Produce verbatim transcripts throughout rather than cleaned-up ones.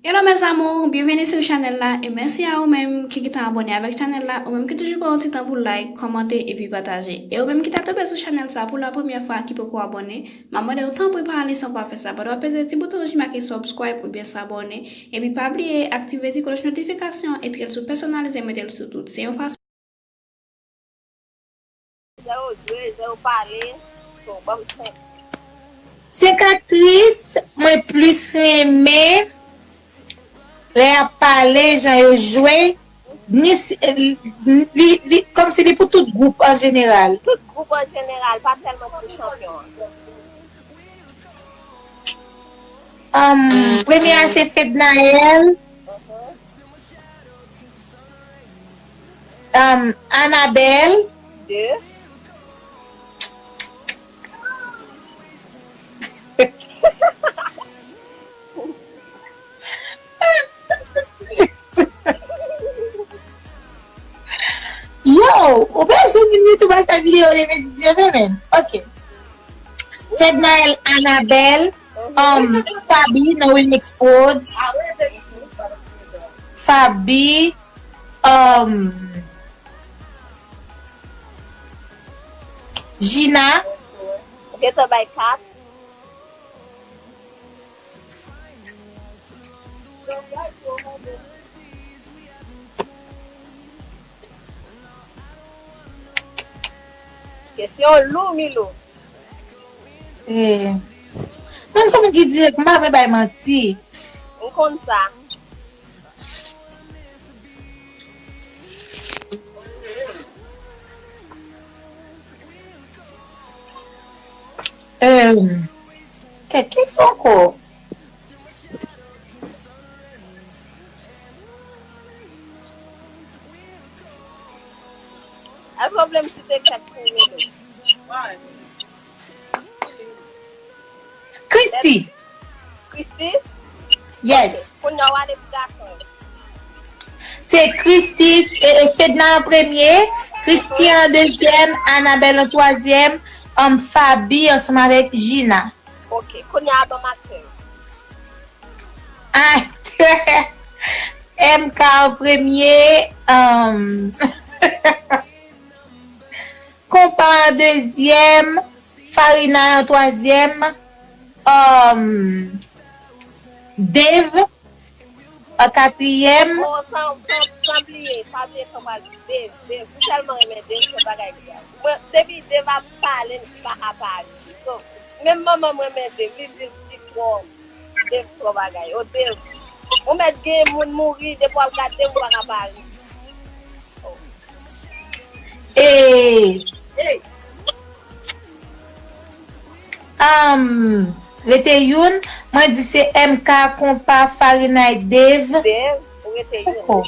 Hello mes amours, byenveni sou chanèl la e mèsi a ou menm ki gentan abòne avèk chanèl la, ou menm ki toujou pran yon ti tan pou like, kòmante epi pataje. E ou menm ki ta tonbe sou chanèl sa pou la premyè fwa ki poko abòne, m ap mande w tanpri pa ale san w pa fè sa pandan w ap peze ti bouton wouj ki make subscribe oubyen s'abonner. Epi pa bliye aktive ti klòch notifikasyon, etre l sou pèsonalize, mete l sou tout. Se yon fason. Jan yo jwe, jan yo pale, bon, ban m senk. Senk aktris mwen plis renmen lè y ap pale, jan yo jwe, ni si- li, li, kòmsi li pou tout gwoup an jeneral. Tout gwoup an jeneral, pa sèlman pou chanpyon an. Um, premye a se Fednaelle. Mhm. Um, Annabelle. De. Yo, ou bezwen vin YouTube al fè videyo de Mezi Dye vre menm. Ok. Fednaelle, Annabelle, um, Faby nan Wilmix Prod. Faby, um, Gina. Ou gentan bay kat. Kesyon lou, Milo. Eh. Non, m se moun ki dirèk, m pa vle bay manti. M konn sa. Ehm, kèk kesyon ankò. Èske w vle m site kèk pou ou? Christie. Christie? Yes. Ok. Kounye a w ale pou gason yo. Se Christie, e, e, Fedna an premye, Christie an dezyèm, Annabelle an twazyèm, um, Faby ansanm avèk Gina. Ok, kounye a ban m aktè yo. Aktè M K an premye, um, Konpa an dezyèm, Farina an twazyèm, um, Dave an katriyèm. Oh, san, san, san bliye, pa bliye sa w pral di, Dave, Dave. M tèlman renmen Dave, se yon bagay ki grav. Mwen, depi Dave ap pale, m pa ka pa ri. So, menm manman m renmen Dave, li di l li twò, Dave twò bagay. Oh, Dave. Ou mèt gen moun mouri, depi w ap gade Dave, ou pa ka pa ri. Oh. E, um, rete youn, mwen di se M K, Konpa, Farina e Dave. Dave, ou rete youn. Ankò.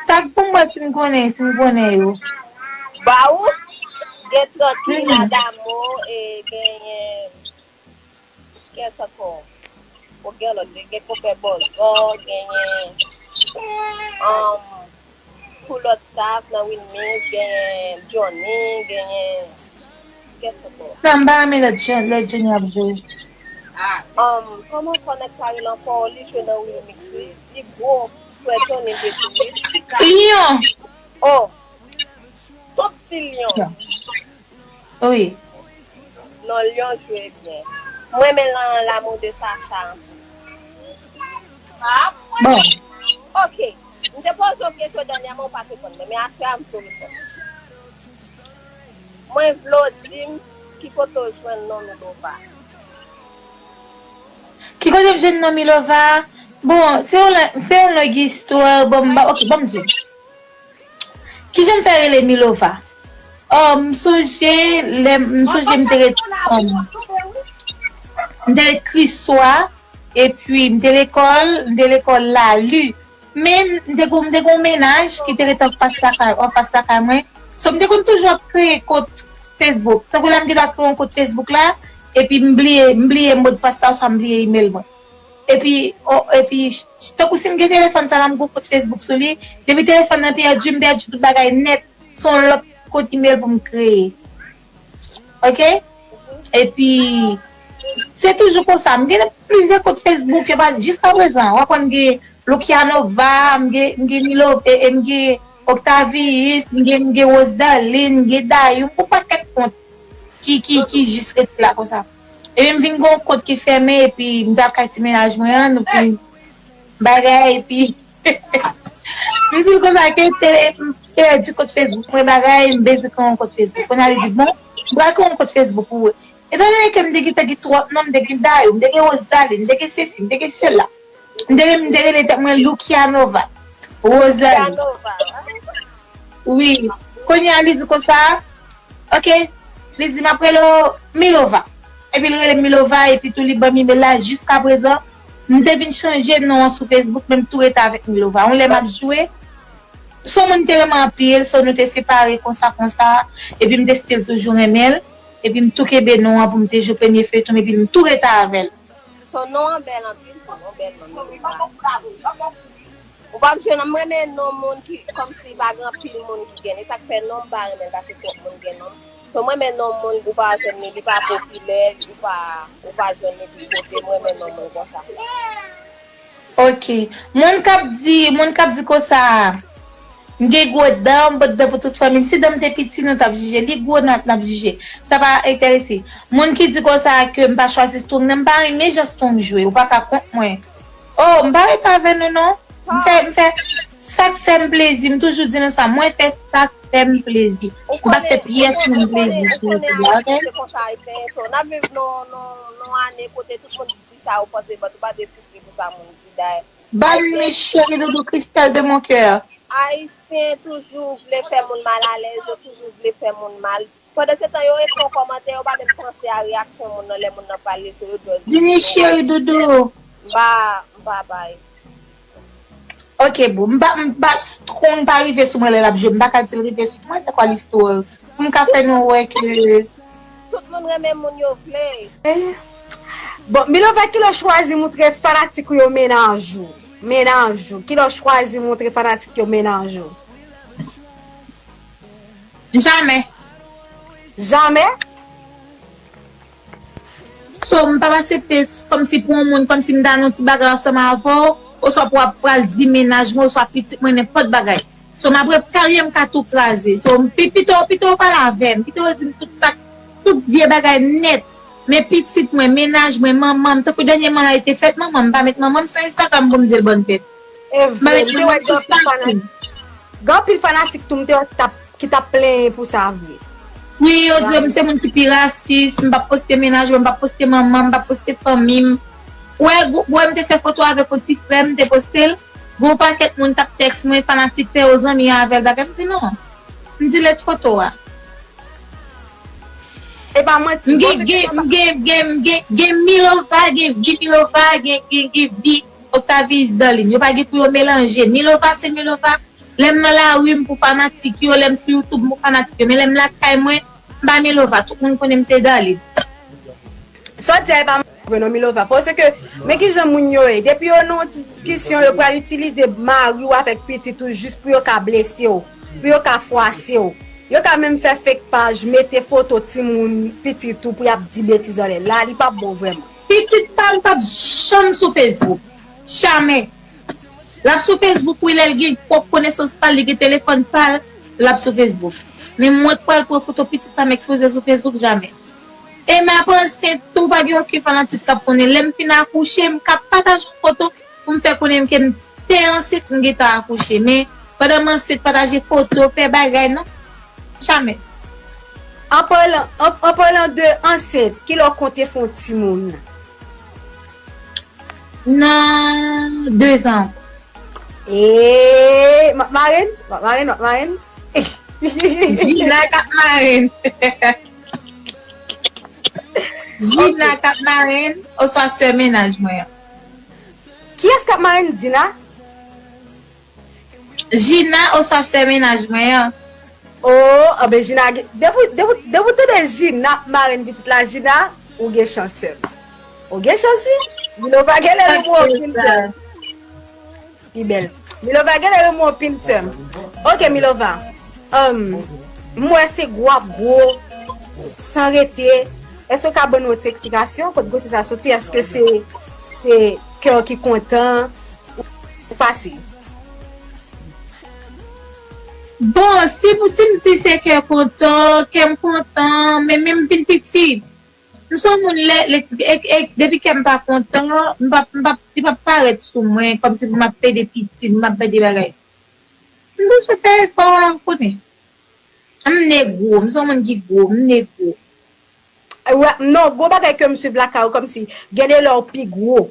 Tag pou mwen si n konnen, si n konnen yo. Ba ou, gen Tranquille, Adamo, e genyen, kiyès ankò? O, gen lòt, gen, gen Konpè Bòzò, genyen, um, pou lòt staff nan Wilmix, genyen Johnny, genyen, kiyès ankò? Non, m pa renmen lòt John, lè Johnny ap jwe. Um, kòman ankò nèg sa rele ankò? Li jwe nan Wilmix, wi. Li gwo, frè Johnny te tou, wi. Lion. Oh, Top Silion. Wi. Non, Lion jwe byen. Mwen renmen lan L'amour de Sacha anpil. Bon. Ok. M te poze w kesyon dènyèman, ou pa t reponn mwen, men aswè a m tou reponn. Mwen vle w di m ki kote w jwenn non Milova. Ki kote m jwenn non Milova? Bon, se yon, se yon long istwa. Bon, m ba, ok, ban m di w. Kijan m fè rele Milova? Oh, m sonje, lè, m sonje m te ret, um, m te ret Kriswa, epi m te lekòl, m te lekòl Lali. Men m te gon, m te gon mennaj ki te ret anfas lakay, anfas lakay mwen. So, m te konn toujou ap kreye kont Facebook. Tankou la, m te dwa kreye yon kont Facebook la, epi m bliye, m bliye modpas la, oswa m bliye email mwen. Epi, o, epi, tankou si m gen telefòn sa la, m gon kont Facebook sou li, depi telefòn nan pèdi, m pèdi tout bagay nèt. se yon lòt kont email pou m kreye. Oke? Epi, se toujou konsa. M gen plizyè kont Facebook, yo pa, jiska prezan. W ap konn gen Lukianova, m gen, m gen Milo, e, e m gen Octavius, m gen, m gen Rose Darlene, m gen Dayou, m gen yon pakèt kont ki, ki, ki jis rete la konsa. Epi m vin gen yon kont ki fèmen, epi m t ap kay ti mennaj mwen an, nou vin bagay, epi m di l konsa ke te, m pèdi kont Facebook mwen bagay, m bezwen kreye yon kont Facebook. Kounye a li di, bon, m pral kreye yon kont Facebook pou ou. Etandone ke m te gentan gen twòp non, m te gen Dayou, m te gen Rose Darlene, m te gen sesi, m te gen sela. M te, m te rele tèt mwen Lukianova, Rose Darlene. Wi. Kounye a, li di konsa, oke, li di, "M ap rele w Milova." Epi li rele m Milova, epi tou li ban m email la, jiska prezan, m te vin chanje non an sou Facebook, men m tou rete avèk Milova. Yon lè m ap jwe, se yon moun m te renmen anpil, so nou te separe konsa, konsa, epi m te still toujou renmen l, epi m tou kenbe non an pou m te jwe premye feyton, epi m tou rete avè l. So non an bèl anpil tou, non bèl non, Milova. Ou p ap jwenn, m renmen non moun ki, kòmsi pa gen anpil moun ki gen li, sa k fè non m pa renmen l, paske twòp moun gen non m. So, mwen, men non moun, ou pa jwenn li, li pa popilè, ou pa, ou pa jwenn li tout kote, mwen, men non moun konsa. Ok. Moun k ap di, moun k ap di konsa, m gen gwo dan, m pot dan pou tout fanmi m. Si dan m te piti, nou t ap jije. Li gwo, n ap, n ap jije. Sa pa enterese. Moun ki di konsa ke m pa chwazi Strong nan, m pa renmen jan Strong jwe. Ou pa ka kont mwen. Oh, m pa ret avè nou, non. M fè, m fè sa k fè m plezi. M toujou di nou sa. Mwen fè sa k fè m plezi. M pa fè pyès moun plezi sou YouTube la, ok? Se konsa Ayisyen ye, so n ap viv nan, nan, nan ane kote tout moun di sa yo panse, but ou pa dwe fristre pou sa moun di, dayè. Ban m cheri doudou Christelle de mon cœur. Ayisyen toujou vle fè moun malalèz, yo toujou vle fè moun mal. Pandan se tan, yo ekri yon kòmantè, yo pa menm panse a reyaksyon moun nan lè moun nan pale, so yo just Dini cheri doudou. M pa, m pa bay. Ok, boo. M pa, m pa, Strong pa rive sou mwen lè l ap jwe. M pa ka di l rive sou mwen, se kwa listwa? Pou m ka fè nou wè ke Tout moun renmen moun yo vle. Eh. Bon, Milova, kilè w chwazi moutre fanatik ou yo mennaj ou? Mennaj ou. Kilè w chwazi moutre fanatik yo mennaj ou? Jamè. Jamè? So, m p ap aksepte kòmsi pou yon moun, kòmsi m ta nan yon ti bagay ansanm avè w, oswa pou w ap pral di mennaj mwen, oswa pitit mwen, nenpòt bagay. So, m ap ret karyè m ka tou kraze. So, m pi, pito, pito w pale avè m, pito w di m tout sa, tout vye bagay nèt. Men pitit mwen, mennaj mwen, manman m, tankou dènyèman la, li te fèt manman m, m pa met manman m sou Instagram pou m di l bòn fèt. M pa met manman m sou stati m. Gen anpil fanatik tou m te wè ki t ap, ki t ap plenyen pou sa vre. Wi, yo di m se moun ki pi rasis, m p ap poste mennaj mwen, m p ap poste manman m, m p ap poste fanmi m. Ou wè gwoup, ou wè m te fè foto avèk yon ti frè m, m te poste l. Gon pakèt moun t ap tèks mwen, fanatik fè yo zanmi avè l, bagay, m di non. M delete foto a. E pa manti, M gen, bon, se gen, te m gen, gen, gen, gen Milova, gen vi Milova, gen, gen, gen vi Octavius Darline. Yo pa gen pou yo melanje. Milova se Milova. Lè m nan lari, m pou fanatik yo. Lè m sou YouTube, m pou fanatik yo. Men lè m lakay mwen, m pa Milova. Tout moun konnen m se Darline. Sa w di a, e pa vre non, Milova. Paske, men kijan moun yo ye. Depi yo nan yon ti diskisyon, yo pral itilize mari w avèk pitit ou jis pou yo ka blese w, pou yo ka fwase w. Yo ka menm fè fake paj, mete foto timoun, pitit ou pou y ap di betiz anlè l. La, li p ap bon vrèman. Pitit pa m p ap janm sou Facebook. Jamè. L ap sou Facebook, wi, lè l gen pwòp konesans pa l, li gen telefòn pa l, l ap sou Facebook. Men mwen k pral pran foto pitit pa m ekspoze l sou Facebook, jamè. E m ap ansent tou, pa gen okenn fanatik k ap konnen. Lè m fin akouche, m ka pataje yon foto pou m fè konnen ke m te ansent, m gentan akouche. Men pandan m ansent, pataje foto, fè bagay, non. Jamè. An palan, an, an palan de ansent, kilè w konte fè yon timoun? Nan de zan. Eee, m ap mare n, m ap mare n, m ap mare n. Jina k ap mare n. Jina k ap mare n, oswa sè mennaj mwen an. Kiyès k ap mare n, Dina? Jina oswa sè mennaj mwen an? Oh, anben Jina, gen- depi, depi, depi w tande Jina ap mare n pitit la, Jina, ou gen chans, sè m. Ou gen chans, wi. Milova genlè renmen w anpil, sè m. Li bèl. Milova genlè renmen w anpil, sè m. Ok, Milova. Um, m wè se gwo ap gwo, san rete. Èske w ka ban nou yon ti eksplikasyon? Kot gwosè sa soti? Èske se, se kè w ki kontan? Ou pase. Bon, si, si m di se kè kontan, kè m kontan, men menm vin piti. M se yon moun lè, lè e, e, depi kè m pa kontan, m p ap, m p ap, li p ap parèt sou mwen, kòmsi pou m ap pede piti, pou m ap pede bagay. M toujou fè efò a, ou konnen. M negwo, m se yon moun ki gwo, m negwo. Wè, non, gwo bagay ke m swiv lakay ou kòmsi gen de lè ou pi gwo.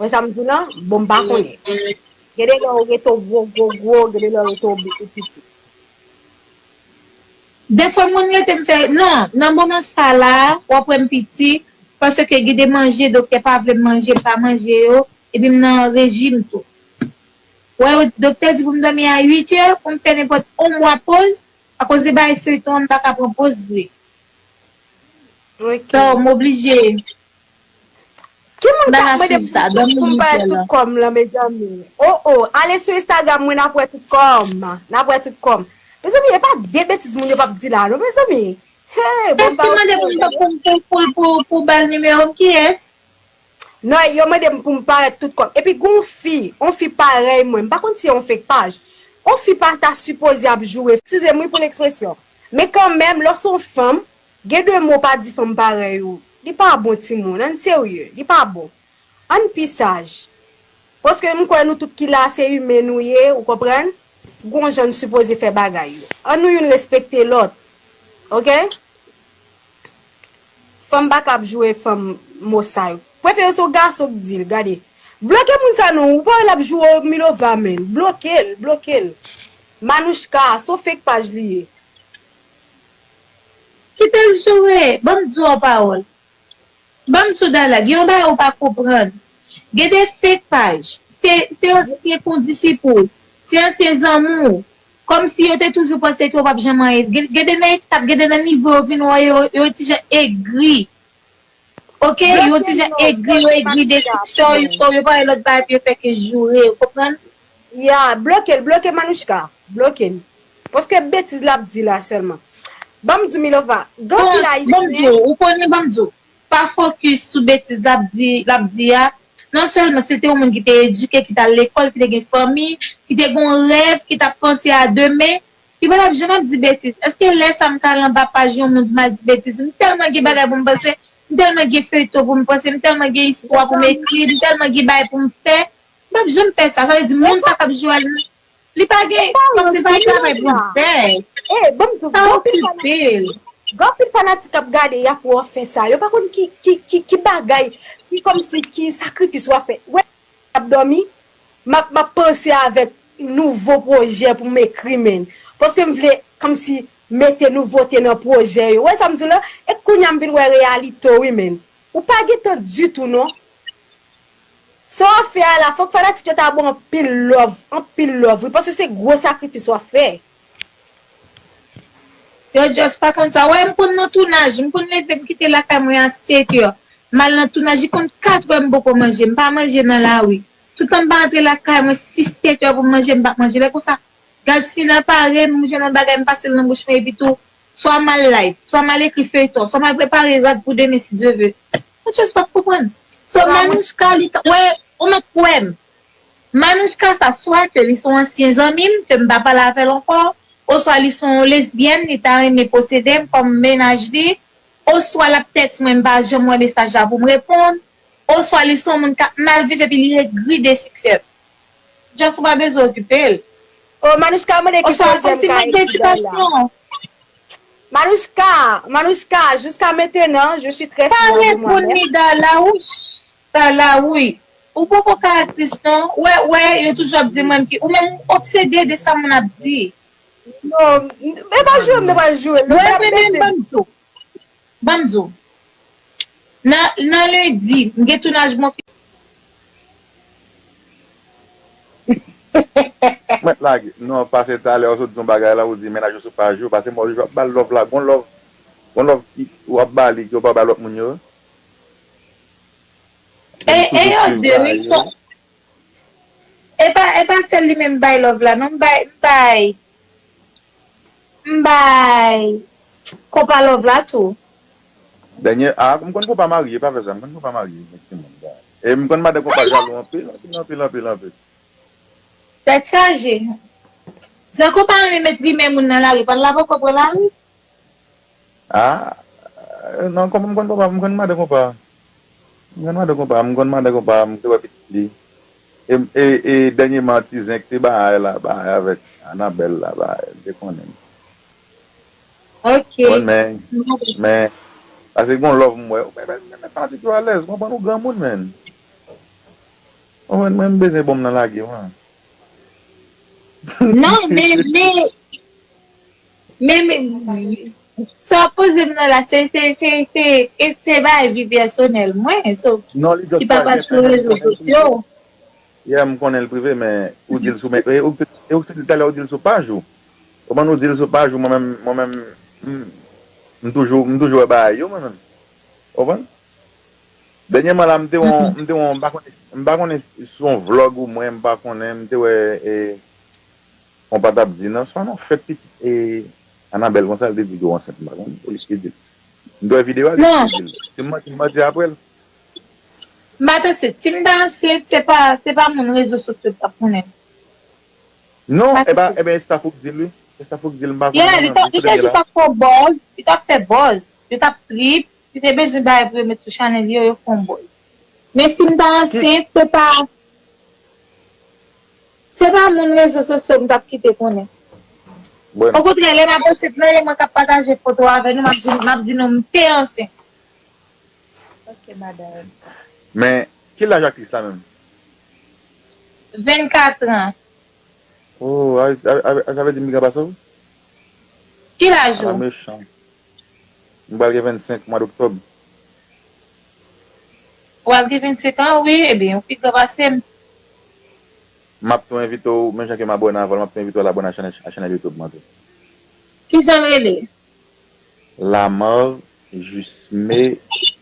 Wè sa m di w lan? Bon, m pa konnen. Gen de lè ou rete w gwo, gwo, gwo, gen de lè ou rete w piti. Defwa moun rete m fè, non, nan moman sa la, w ap wè m piti, paske gen de manje, doktè pa vle m manje, m pa manje yo, epi m nan rejim tou. Wè, doktè di pou m dòmi a uit è, pou m fè nenpòt yon mwa poz, akoz de bagay feyton an, m pa ka pran poz vre. Ok. So, m oblije. Ki moun k ap mande pou m parèt tout kò m lan, mezanmi? Oh, oh, ale sou Instagram mwen, n ap wè tout kò m. N ap wè tout kò m. Mezanmi, e pa de betiz moun yo p ap di la, non, mezanmi. Hey, bon, Èske mande pou m pou, pou, pou, pou, pou ba l nimewo m, kiyès? Non, yo mande m pou m parèt tout kò m. Epi gon fi, on fi parèy mwen. M pa konn si yon fake paj. On fi pa ta sipoze ap joure. Eskize m wi pou lekspresyon. Men kanmenm, lè w se yon fanm, gen de mo pa di fanm parèy ou. Li pa bon timoun, ann serye, li pa bon. Ann pi saj. Paske m kwè nou tout ki la se imen nou ye, ou konprann? Gon jan n sipoze fè bagay yo. Ann nou youn respekte lòt. Ok? Fanm pa ka ap joure fanm mo sa yo. Prefere se yon gason k di l, gade. Bloke moun sa non, ou pa wè l ap joure w Milova menn. Bloke l, bloke l. Manouchka, se yon fake paj li ye. Kite l joure, ban m di w yon pawòl. Ban m di w Dala, gen yon bagay ou pa konprann. Gen de fake paj. Se, se ansyen kondisip ou. Se ansyen zanmi w. Kòmsi yo te toujou panse ke w p ap janm anyen. Gen, gen de nan etap, gen de nan nivo yo vin wè yo, yo ti jan egri. Ok, yo ti jan egri, yo egri de siksè w, yo pa wè lòt bagay pou yo fè ke joure, ou konprann? Ya, bloke l, bloke Manouchka. Bloke l. Paske betiz l ap di la sèlman. Ban m di w Milova, gen anpil Ayisyen. Ban m di w, ou konnen ban m di w. Pa fokis sou betiz l ap di, l ap di a. Non sèlman si l te yon moun ki te edike, ki t al lekòl, ki te gen fanmi, ki te gen yon rèv, ki t ap panse a demen, li pa t ap janm ap di betiz. Èske lè sa m ka al anba paj yon moun pou m al di betiz? M tèlman gen bagay pou m panse, m tèlman gen feyton pou m panse, m tèlman gen istwa pou m ekri, m tèlman gen bagay pou m fè. M p ap janm fè sa. Sa vle di moun sa k ap joure a, li pa gen, kòmsi l pa gen travay pou l fè. Sa okipe l. Gen anpil fanatik k ap gade, y ap wè w fè sa. Yo pa konn ki, ki, ki, ki bagay, ki kòmsi, ki sakrifis w ap fè. Wè, m ap dòmi, m ap, m ap panse avèk nouvo pwojè pou m ekri, menn. Paske m vle, kòmsi, mete nouvote nan pwojè yo. Wè sa m di w la? E kounye a m vin wè reyalite w, wi, menn. Ou pa gen tan ditou, non. Sa w ap fè a la, fòk fanatik yo ta ba w anpil love, anpil love, wi, paske se gwo sakrifis w ap fè. Yo just pa konn sa. Wè, m konn nan tounaj, m konn leve, m kite lakay mwen a sèt è. M al nan tounaj, li konn kat è m poko manje, m pa manje nan lari. Toutan m pa antre lakay mwen, sis, sèt è pou m manje, m p ap manje. Lè konsa, gaz fini apare, m jwenn yon bagay, m pase l nan bouch mwen, epi tou, swa m al live, swa m al ekri feyton, swa m al prepare rad pou demen, si Dye vle. Ou just p ap konprann. So, Manouchka, li, wè, ou mèt kwè m. Manouchka sa, swa ke li se yon ansyen zanmi m, ke m pa pale avè l ankò, oswa li se yon lesbyèn, li ta renmen posede m kòm mennaj li, oswa l ap tèks mwen, m pa janm wè mesaj la pou m reponn, oswa li se yon moun k ap mal viv epi li egri de siksè m. Just ou pa bezwen okipe l. Oh, Manouchka mande ki pwojè m ka ekri la. Oswa kòmsi mank de edikasyon. Manouchka, Manouchka, jusqu'à maintenant, je suis très fière de moi-même. Pa reponn li, Dala, wouch, Dala, wi. Ou poko ka aktris non. Wè, wè, yo toujou ap di mwen ki, ou menm ou obsede de sa moun ap di. Non, e pa joure m te pral joure. Wè, men, men, ban m di w. Ban m di w. Nan, nan lendi, m gen tounaj mwen. Mwen lage. Non, pase talè, ou sot di yon bagay la, ou di mennaj ou sou paj ou, pase mwen, w ap ba l love la, gon love, gon love ki w ap ba li, ki w pa ba lòt moun yo. E, e yo de, wi, so, e pa, e pa sèl li menm bay love la, non, m bay, m bay. m bay konpa love la tou. Dènye, a, m konn konpa marye, pa fè sa, m konn konpa marye, men timoun. E m konn madan konpa jalou anpil, anpil, anpil, anpil, anpil. Tèt chaje. Jan konpa renmen met rimè moun nan lari, pa l la poko pran lari? Ah, non, kòm m konn papa, m konn madan konpa. M konn madan konpa, m konn madan konpa, m te wè pitit li. E, e, e dènyèman ti zen ki te bay la, bay avèk Anabèl la, bay, m te konnen. Ok. Konn men, men, paske gon love m wè, men, men, men fanatik yo alèz, konprann ou granmoun, men. Konprann mwen, m bezwen bon m nan lage, mwen. Non, men, men, men, men, sa w poze m nan la, se, se, se, se, e se bagay vi pèsonèl mwen, so, Non, li just ki pa pa pase sou rezo sosyo. Yeah, m konnen l prive, men ou di l sou, men, e ou, e ou di l talè, ou di l sou paj ou. Kòman ou di l sou paj ou, mwen menm, mwen menm, m, m toujou, m toujou wè bagay yo, mwen menm. Konprann? Dènyèman la, m te wè, m te wè, m pa konnen, m pa konnen si se yon vlòg ou mwen, m pa konnen, m te wè, e, konpa t ap di, nan, swa nan fèt pitit, e, Anabèl konsa, l te di l ansent, m pa konnen, e, e, di l. M te wè videyo a, li Non. di l. Si m manti, m manti apre l. M pa t ansent. Si m ta ansent, se pa, se pa moun rezo sosyo t ap konnen. Non, Pa e ba, touche. E ben, e staff ou k di l, wi. E staff ou k di l, m pa konnen Yeah, li non, t ap, li li te premye jis la. Ap fè buzz, li t ap fè buzz, li t ap trip, li te bezwen bagay pou yo met sou chanèl yo, yo fè yon buzz. Men si m ta ansent, se pa, se pa moun rezo sosyo m t ap kite konnen. Bueno. Okontrè, lè m ap ansent, lè mwen k ap pataje foto avè nou, m ap di, m ap di nou m te ansent. Ok, madam. Men, ki laj aktris la menm? Vennkat an. Oh, a, a, a, sa vle di m pi gran pase w? Ki laj A ou? Mechan. M pral gen vennsenk mwa doktòb. W ap gen vennsenk an, wi, ebyen, ou pi gran pase m. M ap tou envite w, menm jan ke m abòne avè w, m ap tou envite w al abòne a chanèl, a chanèl YouTube mwen tou. Ki jan l rele? Lamar Jusme Tube.